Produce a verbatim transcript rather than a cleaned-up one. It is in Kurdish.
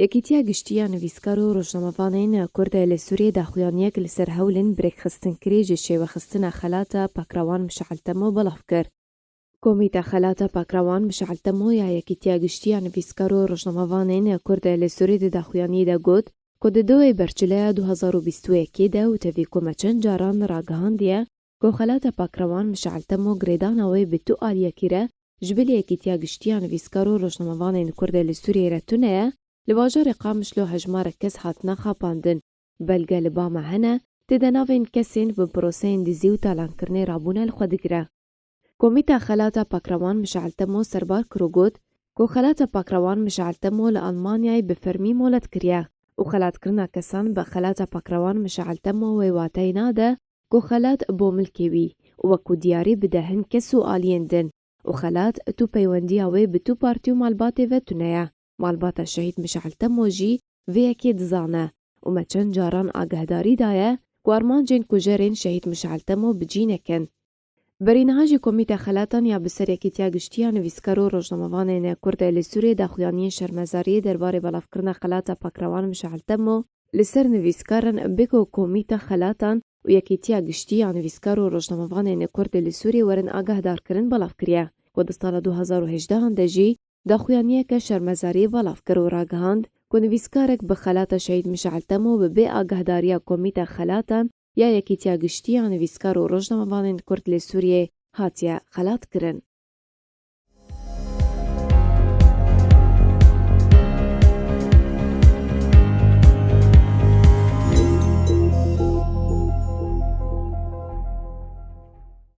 Yekîtiya Giştî ya Nivîskar û Rojnamevanên Kurd li Sûriyê daxuyaniyek li ser hewlên bi rêkxistinkirî ji şêwexistina xelata Pakrewan Mişal Temo belav kir. Komîta Xelata Pakrewan Mişal Temo ya Yekîtiya Giştî ya Nivîskar û Rojnamevanên Kurd li Sûriyê di daxuyaniyê de got ku di duyê berçileya du hezar û bîst û yekê de û tevî ku me çend caran ragihandiye ku xelata Pakrewan Mişal Temo girêdana wê bi tu aliyekî re ji bilî Yekîtiya Giştî ya Nivîskar û Rojnamevanên Kurd li Sûriyê re tune ye, li bajarê Qamişlo hejmarek kes hatine xapandin. Belge li ba me hene, tê de navên kesên bi proseyên dizî û talankirinê rabûne li xwe digire. Komîta Xelata Pakrewan Mişal Temo serbar kir û got ku xelata Pakrewan Mişal Temo li Almanyayê bi fermî molet kiriye û xelatkirina kesan bi xelata Pakrewan Mişal Temo wê wateyê nade ku xelat bo milkê wî û wekû diyarî bide hin kes û aliyên din û xelat tu peywendiya wê bi tu partî û malbatê ve tune ye. Malbata Şehîd Mişal Temo jî vê yekê dizane û me çend caran agahdarî daye ku armancên kujerên Şehîd Mişal Temo bi cî nekin. Berî niha jî Komîta Xelatan ya bi ser Yekîtiya Giştî ya Nivîskar û Rojnamevanên Kurd li Sûriyê daxuyaniyên şermezariyê derbarê belavkirina xelata Pakrewan Mişal Temo li ser nivîskaran bê ku Komîta Xelatan û Yekîtiya Giştî ya Nivîskar û Rojnamevanên Kurd li Sûriyê werin agahdarkirin belav kiriye ku di sala du hezar û hejdehan de jî daxuyaniyeke şermezariyê belav kir û ragihand ku nivîskarek bi xelata Şehîd Mişal Temo bi bê agahdariya Komîta Xelatan ya Yekîtiya Giştî ya Nivîskar û Rojnamevanên Kurd li Sûriyê hatiye xelatkirin.